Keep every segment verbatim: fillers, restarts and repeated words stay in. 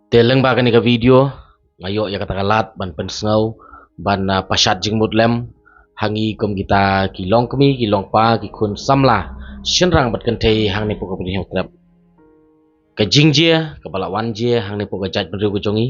Te lyngba kane ka video nga ïoh ïa kata ka lad ban pynsngew ban, ah, pashat jingmut lem ha ngi kum kita ki longkmie, ki longpa, ki khun samla shynrang bad kynthei hangne hapoh ka Bri Hynñiewtrep. Ka jingjia kaba la wan jia hangne hapoh ka jaitbynriew ka jong ngi,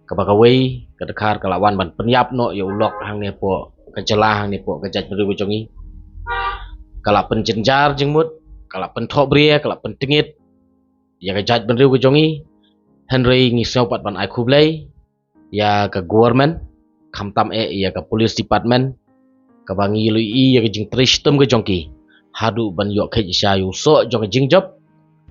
kaba kawei ka dkhar ka la wan ban pynïap noh ïa u lok hangne hapoh ka jylla, hangne hapoh ka jaitbynriew ka jong ngi. Ka la pynjynjar jingmut, ka la pynthohbria, ka la pyntngit ïa ka jaitbynriew ka jong ngi. Hynrei ngi sngew pat ban ai khublei ïa ka government, khamtam eh ïa ka police department, kaba ngi la ïohi ïa ka jingtrei shitom ka jong ki haduh ban ïoh kheit sha ïa u soh jong ka jingjop,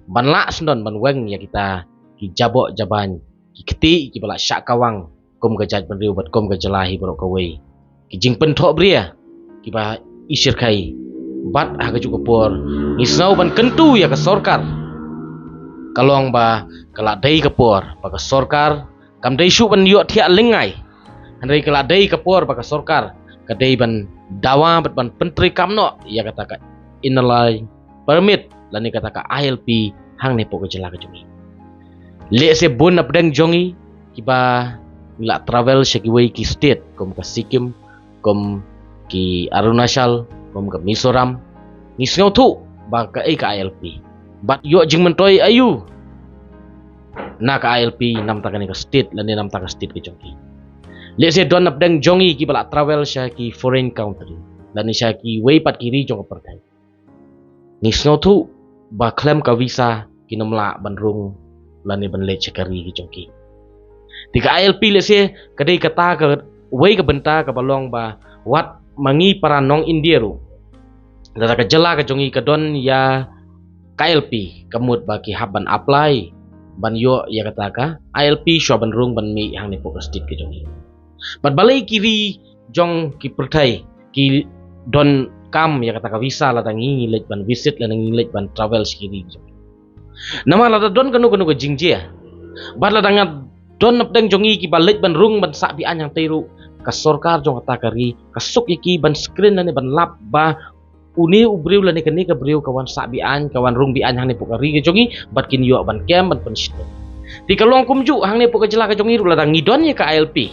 ban lah sngewdon ban weng ïa kita ki jaboh jabain, ki kti kiba la shah kawang kum ka jaitbynriew bad kum ka jylla hi baroh kawei. Ki jingpynthohbria kiba i shyrkhei. Bad ha kajuh ka por ngi sngew ban kyntu ïa ka sorkar, ka long ba ka la dei ka por ba ka sorkar kam dei shuh ban ïoh thiah lyngngai. Hynrei ka la dei ka por ba ka sorkar ka dei ban dawa bad ban pyntreikam noh ïa kata ka Inner Line Permit lane kata ka I L P hangne hapoh ka jylla ka jong ngi. Lehse bun na pdeng jong ngi kiba ngi la travel sha kiwei ki state kum ka Sikkim, kum ki Arunachal, kum ka Mizoram, ngi sngewthuh ba kaei ka I L P bad ïoh jingmyntoi aïu na ka I L P namta kane ka state lane namta ka state ka jong ki. Lehse don na pdeng jong ngi kiba la travel sha ki foreign country lane sha kiwei pat ki ri jong ka pyrthei. Ngi sngewthuh ba khlem ka visa kin ym lah ban rung lane ban leit sha ka ri ka jong ki. Te ka I L P lehse ka dei kata kawei ka bynta kaba long ba wat ma ngi para nong India ruh, lada ka jylla ka jong ngi ka don ïa ka I L P, ka mut ba ki hap ban apply ban ïoh ïa kata ka I L P shuwa ban rung ban mih hangne hapoh ka state ka jong ngi. Bad balei ki ri jong ki pyrthei ki donkam ïa kata ka visa lada ngi ngi leit ban visit lane ngi leit ban travel sha ki ri jong ngi? Namar lada don kano kano ka jingjia bad lada nga don na pdeng jong ngi kiba leit ban rung ban sah be-aiñ hangtei ruh, ka sorkar jong kata ka ri ka suk ïa ki ban screen lane ban lap ba une u briew lane kane ka briew ka wan sah be-aiñ, ka wan rung be-aiñ hangne hapoh ka ri ka jong ngi bad kin ïoh ban kem ban pynshitom. Te ka long kumjuh hangne hapoh ka jylla ka jong ngi ruh, lada ngi don ïa ka I L P,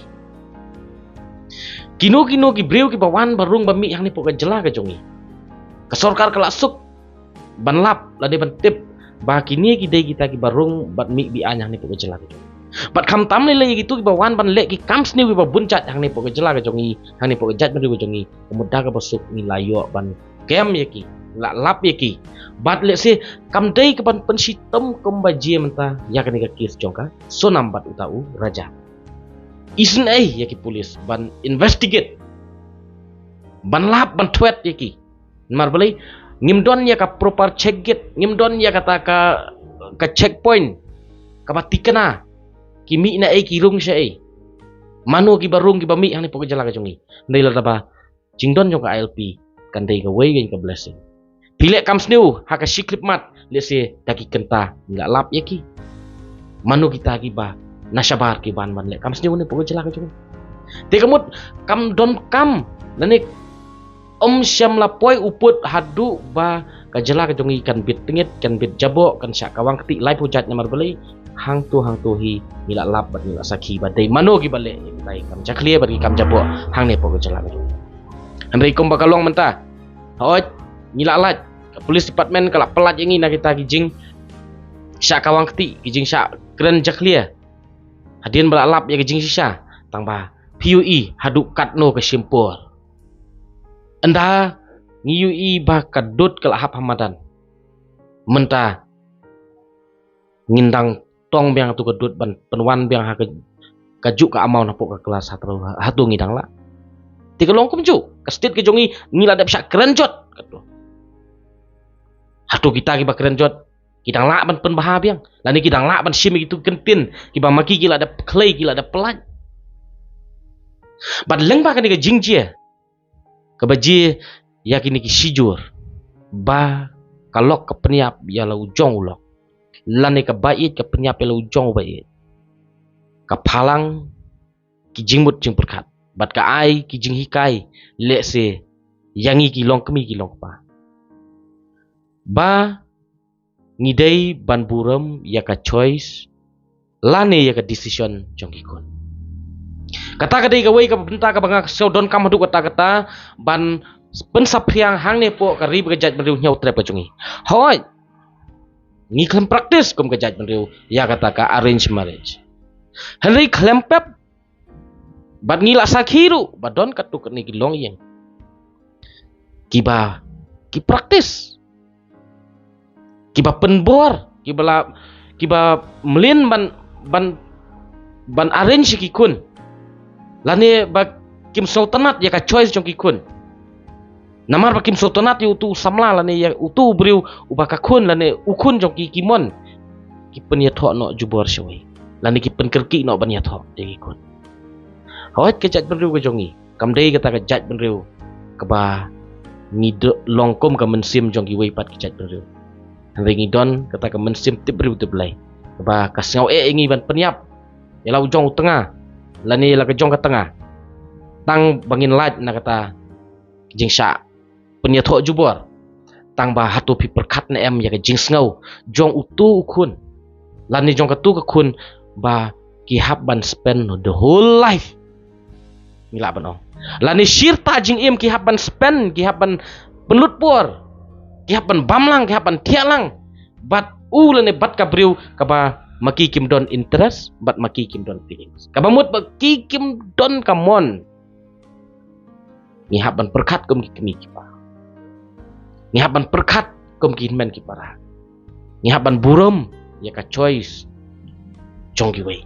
kino kino ki briew kiba wan ba rung ba mih hangne hapoh ka jylla ka jong ngi, ka sorkar ka la suk ban lap lane ban tip ba kine ki dei kita kiba rung bad mih be-aiñ hangne hapoh ka jylla ka jong ngi. Bad khamtam lei lei ïa kito kiba wan ban leh ki kam sniew kiba bun jait hangne hapoh ka jylla ka jong ngi, hangne hapoh ka jaitbynriew ka jong ngi, ka mut da kaba suk ngi la ïoh ban kem ïa ki, la lap ïa ki. Bad lehse kam dei ka ban pynshitom kumba jia mynta ïa kane ka case jong ka Sonam bad uta u Raja. Isynei ïa ki police ban investigate, ban lap ban thwet ïa ki. Namar balei? Ngim don ïa ka proper check gate, ngim don ïa kata ka, ka checkpoint kaba tikna ki mih naei, ki rung shaei, mano kiba rung kiba mih hangne hapoh ka jylla ka jong ngi. Hynrei lada ba jingdon jong ka I L P kan dei kawei ka blessing. Phi leh kam sniew ha ka shi khyllipmat, lehse da ki kynta ngi la lap ïa ki. Mano kita kiba na shabar ki ban ban leh kam sniew hangne hapoh ka jylla ka jong ngi? Te ka mut kam donkam lane ym shym la poi u pud haduh ba ka jylla ka jong ngi kan bit tngit, kan bit jaboh, kan shah kawang kti laiphew jait. Namar balei? Hangto hangto hi ngi la lap bad ngi la sakhi ba dei mano kiba leh ïa kita ki kam jakhlia bad ki kam jaboh hangne hapoh ka jylla ka jong ngi. Hynrei kumba ka long mynta, hooid, ngi la lait, ka police department ka la pyllait ïa ngi na kita ki jingshah kawang kti, ki jingshah kren jakhlia, hadien ba la lap ïa ka jingshisha. Tangba phi ïohi haduh katno ka shim por? Ynda ngi ïohi ba ka dud ka la hap ha madan, mynta ngin dang tong biang hato ka dud ban pynwan biang ha ka, kajuh ka amount hapoh ka class, hato, hato ngi dang lah? Te ka long kumjuh, ka state ka jong ngi, ngi la dep shah kren jot katto. Hato kita kiba kren jot ki dang lah ban pynbha biang lane ki dang lah ban shim ïa kitu ki kyntien kiba ma ki ki la dep khlei, ki la dep pyllait? Bad lyngba kane ka jingjia kaba jia ïa kine ki shijur, ba ka lok ka pynïap ïa la u jong u lok, lane ka ba ïeit ka pynïap ïa la u jong u ba ïeit, ka phalang ki jingmut jingpyrkhat bad ka ai ki jinghikai, lehse ïa ngi ki longkmie ki longkpa, ba ngi dei ban burom ïa ka choice lane ïa ka decision jong ki khun. Kata ka dei kawei ka bynta kaba nga sngew donkam haduh katta katta ban pynsaphriang hangne hapoh ka ri bad ka jaitbynriew Hynñiewtrep ka jong ngi. Hooid, ngi khlem practice kum ka jaitbynriew ïa kata ka arranged marriage. Hynrei khlem pep bad ngi la sakhi ruh ba don katto katne ki longïing kiba ki practice, kiba pynbor, kiba la, kiba mlien ban, ban, ban arrange ïa ki khun, lane ba kim sngewtynnat ïa ka choice jong ki khun. Namar ba kim sngewtynnat ïa uto u samla lane ïa uto u briew uba ka khun lane u khun jong ki ki mon, ki pynïathoh noh jubor shawei lane ki pynkyrkieh noh ban ïathoh ïa ki khun. Hooid, ka jaitbynriew ka jong ngi kam dei kata ka jaitbynriew kaba ngi do-, long kum ka mynsiem jong kiwei pat ki jaitbynriew. Hynrei ngi don kata ka mynsiem tip briew tip Blei kaba ka sngew eh ïa ngi ban pynïap ïa la u jong u tnga lane ïa la ka jong ka tnga, tang ba ngin lait na kata ka jingshah pynïathoh jubor, tang ba hato phi pyrkhat ne em ïa ka jingsngew jong uto u khun lane jong kato ka khun ba ki hap ban spend the whole life, ngi lah ban ong, lane shirta jingim ki hap ban spend, ki hap ban pynlut por, ki hap ban bam lang, ki hap ban thiah lang bad u lane bad ka briew kaba ma ki kim don interest bad ma ki kim don feelings, kaba mut ba ki kim don ka mon. Ngi hap ban pyrkhat kum ki kmie ki kpa. Ngi hap ban pyrkhat kum ki hynmen ki para. Ngi hap ban burom ïa ka choice jong kiwei,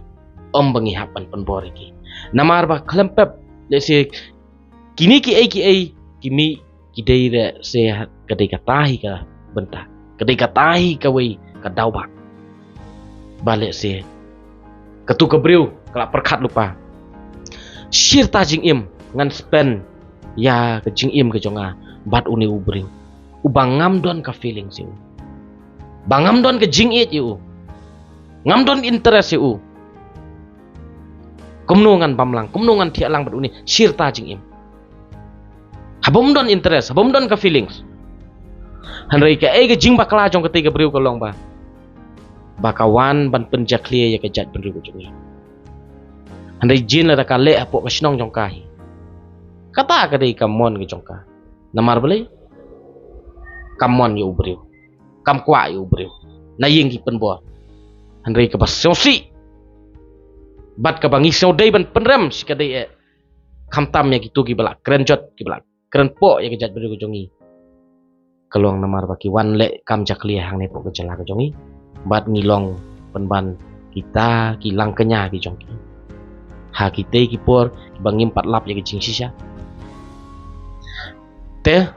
ym ba ngi hap ban pynbor ïa ki. Namar ba khlem pep, lehse kine kiei kiei ki mih ki dei re se ha-, ka dei kata hi ka bynta, ka dei kata hi kawei ka daw ba, ba lehse kato ka briew ka la pyrkhat lypa, shirta jingim ngan spend ïa ka jingim ka jong nga bad une u briew uba ngam don ka feeling ïa u, ba ngam don ka jingïeit ïa u, ngam don interest ïa u. Kumno ngan bam lang, kumno ngan thiah lang bad une, shirta jingim. Haba ym don interest, haba ym don ka feelings. Hynrei kaei ka jingbakla jong katei ka briew ka long ba, ba ka wan ban pynjakhlia ïa ka jaitbynriew ka jong ngi. Hynrei jin lada ka leh hapoh ka shnong jong ka hi, kata ka dei ka mon ka jong ka. Namar balei? Ka mon ïa u briew, kam kwah ïa u briew na ïing ki pynbor. Hynrei kaba sngewsih bad kaba ngi sngew dei ban pynrem shi ka dei eh, khamtam ïa kito kiba la kren jot, kiba la kren poh ïa ka jaitbynriew ka jong ngi, ka long namar ba ki wan leh kam jakhlia hangne hapoh ka jylla ka jong ngi bad ngi long pynban kita ki langkñia ki jong ki ha kitei ki por kiba ngim pat lap ïa ka jingshisha. Te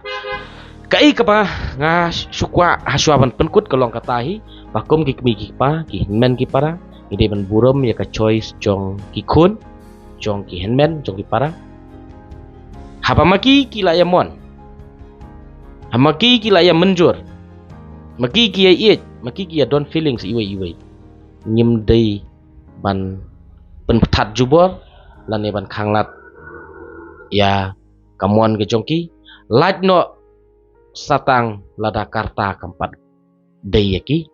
kaei kaba nga shu kwah ha shuwa ban pynkut ka long kata hi ba kum ki kmie ki kpa, ki hynmen ki para, ngi dei ban burom ïa ka choice jong ki khun, jong ki hynmen, jong ki para. Haba ma ki ki la ïa mon, haba ma ki ki la ïa mynjur, ma ki ki ïa ïeit, ma ki ki ïa don feelings iwei iwei, ngim dei ban pynpynthat jubor lane ban khanglad ïa ka mon ka jong ki, lait noh satang lada ka rta kam pat dei ïa ki.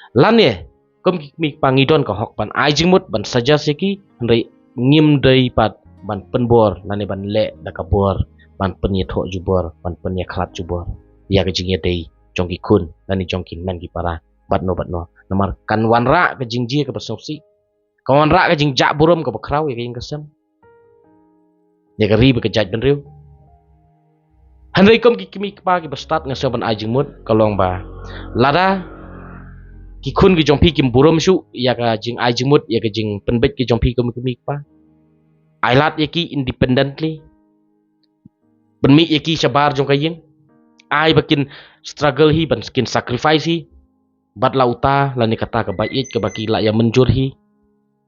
Lane kum ki kmie ki kpa ngi don ka hok ban ai jingmut, ban suggest ïa ki, hynrei ngim dei pat ban pynbor lane ban leh da ka bor ban pynïathoh jubor, ban pynïakhlad jubor ïa ka jingïadei jong ki khun lane jong ki hynmen ki para bad no bad no. Namar kan wanrah ka jingjia kaba sngewsih, kan wanrah ka jingjah burom kaba khraw ïa ka ïing ka sem, ïa ka ri bad ka jaitbynriew. Hynrei kum ki kmie ki kpa kiba stad, nga sngew ban ai jingmut ka long ba lada ki khun ki jong phi kim burom shuh ïa ka jingai jingmut, ïa ka jingpynbeit ki jong phi kum ki kmie ki kpa, ai lad ïa ki independently, pynmih ïa ki shabar jong ka ïing, ai ba kin struggle hi, ban kin sacrifice hi bad la uta lane kata kaba ïeit kaba ki la ïa mynjur hi.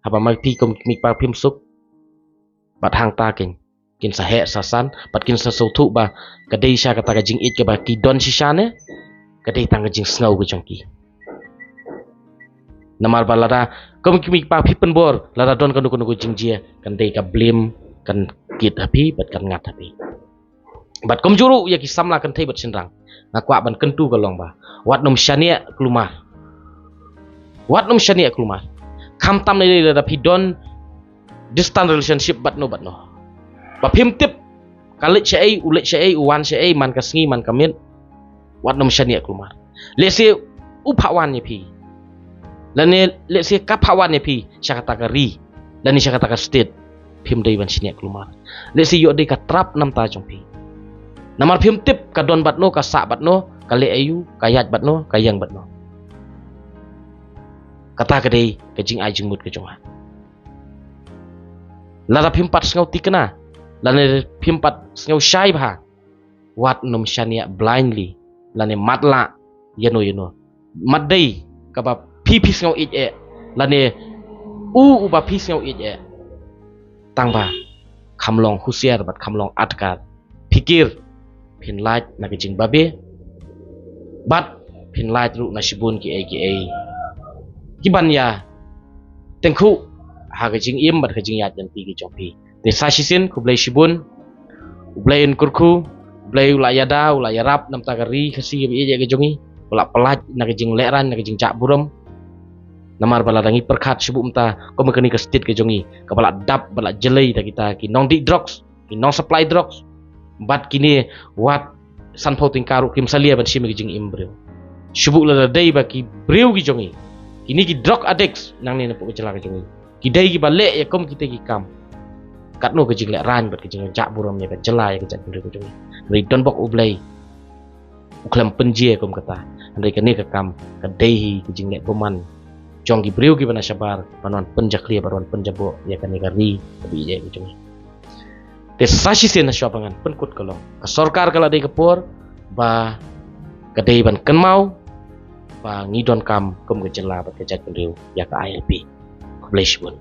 Haba ma phi kum ki kmie ki kpa phim suk, bad hangta kin, kin sa heh sa san bad kin sa sngewthuh ba ka dei sha kata ka jingïeit kaba ki don shisha ne ka dei tang ka jingsngew ka jong ki. Namar ba lada kum ki kmie ki kpa phi pynbor, lada don kano kano ka jingjia, kan dei ka blame kan kit ha phi bad kan ngat ha phi. Bad kumjuh ruh ïa ki samla kynthei bad shynrang, nga kwah ban kyntu ka long ba wat nym shaniah kulmar. Wat nym shaniah kulmar. Khamtam ne lada phi don distant relationship bad no bad no, ba phim tip ka leit shaei, u leit shaei, u wan shaei, man ka sngi, man ka miet, wat nym shaniah kulmar. Lehse u phah wan ïa phi, lane lehse ka phah wan ïa phi sha kata ka ri, lane sha kata ka state, phim dei ban shaniah kulmar. Lehse ïoh dei ka trap namar jong phi. Namar phim tip ka don bad no, ka sah bad no, ka leh aïu, ka ïaid bad no, ka ïeng bad no. Kata ka dei ka jingai jingmut ka jong nga. Lada phim pat sngew thikna, lane phim pat sngew shai bha, wat nym shaniah blindly, lane matlah ïa no ïa no. Mat dei kaba phi phi sngew ïeit eh, lane u uba phi sngew ïeit eh. Tang ba kham long husiar bad kham long atkar. Phikir, phin lait na ka jingbabe, bad phin lait ruh na shibun kiei kiei kiban ïa tyngkhuh ha ka jingim bad ka jingïaid lynti ka jong phi. Te sa shisien khublei shibun. U Blei un kyrkhu, U Blei u la ïada, u la ïarap namar ka ri Khasi kaba ïeit ka jong ngi. U la pyllait na ka jinglehrain, na ka jingjah burom. Namar ba lada ngi pyrkhat shu buh mynta kum kane ka state ka jong ngi, kaba la dap, ba la jlei da kita ki nongdih drugs, ki nong supply drugs. Bad kine wat sanphew tyngka ruh kim salia ban shim ïa ka jingim briew. Shu buh lada dei ba ki briew ki jong ngi, kine ki drug addicts nangne na pdeng ka jylla ka jong ngi, ki dei kiba leh ïa kum kita ki kam, katno ka jinglehrain bad ka jingjah burom ïa ka jylla, ïa ka jaitbynriew ka jong ngi. Hynrei donbok U Blei u khlem pynjia kum kata. Hynrei kane ka kam ka dei hi ka jingleh bymman jong ki briew kiba na shabar, ban wan pynjakhlia, ban wan pynjaboh ïa kane ka ri kaba ïeit ka jong ngi. Te sa shisien, na shuwa ba ngan pynkut ka long, ka sorkar ka la dei ka por ba ka dei ban kynmaw ba ngi donkam kum ka jylla bad ka jaitbynriew ïa ka I L P. Khublei shibun.